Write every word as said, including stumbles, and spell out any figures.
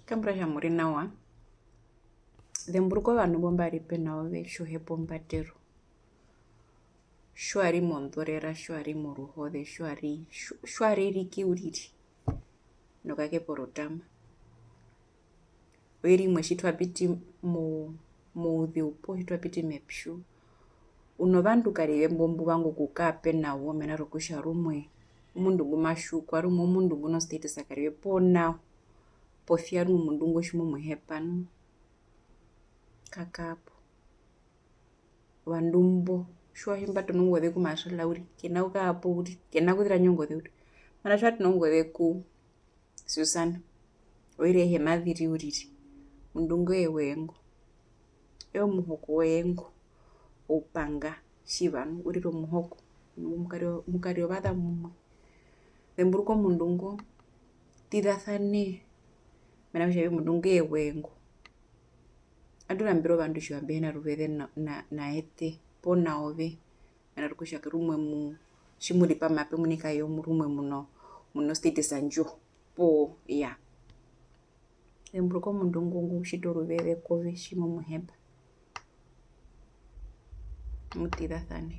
Kambura kutja mu ri nawa. Zemburuka ovandu mbo mba ri pena ove tji u hepa ombatero. Tji wa ri mondorera, tji wa ri moruhoze, tji wa ri, tji wa ri erike uriri. Nokake porutama. Oiri imwe tji twa piti mo-, mouzeu poo tji twa piti mepyu, u novandu karive mbo mbu vanga okukara pena wo, mena rokutja rumwe omundu ngu ma tjiukwa, rumwe omundu ngu no status karive poo nao, posia rumwe omundu ngo tji mo mu hepa nu, ka kara po. Ovandu mbo, tji wa tja mba tono ongoze ku Marcella uriri, ke na kukara po uriri, ke na kuzira indjo ongoze uriri. Mara tji wa tono ongoze ku Susana, oiri aihe ma ziri uriri. Omundu ngo eye woye ngo. Eye omuhoko woye ngo. Oupanga tjiva nu, uriri omuhoko. Mu kare, mu kare ovaza mumwe. Zemburuka omundu ngo, ṱizasanee. Mena rokutja omundu ngo eye woye ngo. Atu rambere ovandu tjiva mbe hi na ruveze na, na, na eṱe, poo na ove. Mena rokutja rumwe mu-, tji mu ri pamwe mape munika yo rumwe mu no, mu no status ndjo, poo, iyaa. Zemburuka omundu ngo ngu tjita oruveze kove tji mo mu hepa. Mu ṱizasane.